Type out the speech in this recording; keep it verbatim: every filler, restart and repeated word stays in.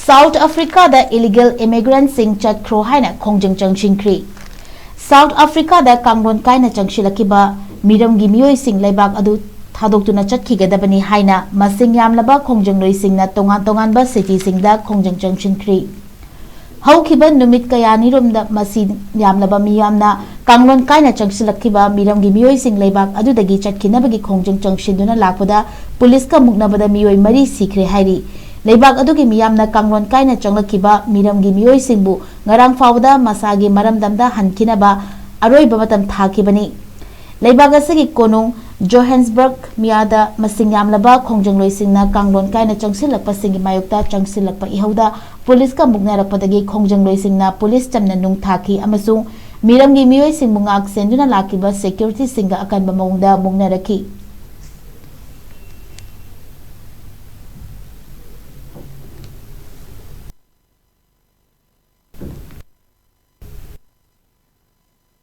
South ꯑꯐ꯭ꯔꯤꯀꯥꯗ illegal ꯏꯃꯤꯒ꯭ꯔꯦꯟꯠꯁꯤꯡ ꯆꯠꯈ꯭ꯔꯣ ꯍꯥꯏꯅ ꯈꯣꯡꯖꯪ ꯆꯪꯁꯤꯟꯈ꯭ꯔꯤ꯫ South ꯑꯐ꯭ꯔꯤꯀꯥꯗ ꯀꯥꯡꯂꯣꯟ ꯀꯥꯏꯅ ꯆꯪꯁꯤꯜꯂꯛꯈꯤꯕ ꯃꯤꯔꯝꯒꯤ ꯃꯤꯑꯣꯏꯁꯤꯡ ꯂꯩꯕꯥꯛ ꯑꯗꯨ ꯊꯥꯗꯣꯛꯇꯨꯅ ꯆꯠꯈꯤꯒꯗꯕꯅꯤ ꯍꯥꯏꯅ ꯃꯁꯤꯡ ꯌꯥꯝꯂꯕ ꯈꯣꯡꯖꯪꯂꯣꯏꯁꯤꯡꯅ ꯇꯣꯉꯥꯟ ꯇꯣꯉꯥꯟꯕ ꯁꯤꯇꯤꯁꯤꯡꯗ ꯈꯣꯡꯖꯪ ꯆꯪꯁꯤꯟꯈ꯭ꯔꯤ꯫ ꯍꯧꯈꯤꯕ ꯅꯨꯃꯤꯠ ꯀꯌꯥꯅꯤꯔꯣꯝꯗ ꯃꯁꯤꯡ ꯌꯥꯝꯂꯕ ꯃꯤꯌꯥꯝꯅ ꯀꯥꯡꯂꯣꯟ ꯀꯥꯏꯅ ꯆꯪꯁꯤꯜꯂꯛꯈꯤꯕ ꯃꯤꯔꯝꯒꯤ ꯃꯤꯑꯣꯏꯁꯤꯡ ꯂꯩꯕꯥꯛ ꯑꯗꯨꯗꯒꯤ ꯆꯠꯈꯤꯅꯕꯒꯤ ꯈꯣꯡꯖꯪ ꯆꯪꯁꯤꯟꯗꯨꯅ ꯂꯥꯛꯄꯗ ꯄꯨꯂꯤꯁꯀ ꯃꯨꯛꯅꯕꯗ ꯃꯤꯑꯣꯏ ꯃꯔꯤ ꯁꯤꯈ꯭ꯔꯦ ꯍꯥꯏꯔꯤ꯫ ꯂꯩꯕꯥꯛ ꯑꯗꯨꯒꯤ ꯃꯤꯌꯥꯝꯅ ꯀꯥꯡꯂꯣꯟ ꯀꯥꯏꯅ ꯆꯪꯂꯛꯈꯤꯕ ꯃꯤꯔꯝꯒꯤ ꯃꯤꯑꯣꯏꯁꯤꯡꯕꯨ ꯉꯔꯥꯡ ꯐꯥꯎꯕꯗ ꯃꯁꯥꯒꯤ ꯃꯔꯝꯗꯝꯗ ꯍꯟꯈꯤꯅꯕ ꯑꯔꯣꯏꯕ ꯃꯇꯝ ꯊꯥꯈꯤꯕꯅꯤ꯫ ꯂꯩꯕꯥꯛ ꯑꯁꯤꯒꯤ ꯀꯣꯅꯨꯡ ꯖꯣꯍꯦꯟꯁꯕꯔꯒ ꯃꯤꯌꯥꯗ ꯃꯁꯤꯡ ꯌꯥꯝꯂꯕ ꯈꯣꯡꯖꯪꯂꯣꯏꯁꯤꯡꯅ ꯀꯥꯡꯂꯣꯟ ꯀꯥꯏꯅ ꯆꯪꯁꯤꯜꯂꯛꯄꯁꯤꯡꯒꯤ ꯃꯥꯌꯣꯛꯇ ꯆꯪꯁꯤꯜꯂꯛꯄ ꯏꯍꯧꯗ ꯄꯨꯂꯤꯁꯀ ꯃꯨꯛꯅꯔꯛꯄꯗꯒꯤ ꯈꯣꯡꯖꯪꯂꯣꯏꯁꯤꯡꯅ ꯄꯨꯂꯤꯁ ꯆꯝꯅ ꯅꯨꯡ ꯊꯥꯈꯤ ꯑꯃꯁꯨꯡ ꯃꯤꯔꯝꯒꯤ ꯃꯤꯑꯣꯏꯁꯤꯡꯕꯨ ꯉꯥꯛ ꯁꯦꯟꯗꯨꯅ ꯂꯥꯛꯈꯤꯕ ꯁꯦꯀ꯭ꯌꯨꯔꯤꯇꯤꯁꯤꯡꯒ ꯑꯀꯟꯕ ꯃꯑꯣꯡꯗ ꯃꯨꯛꯅꯔꯛꯈꯤ꯫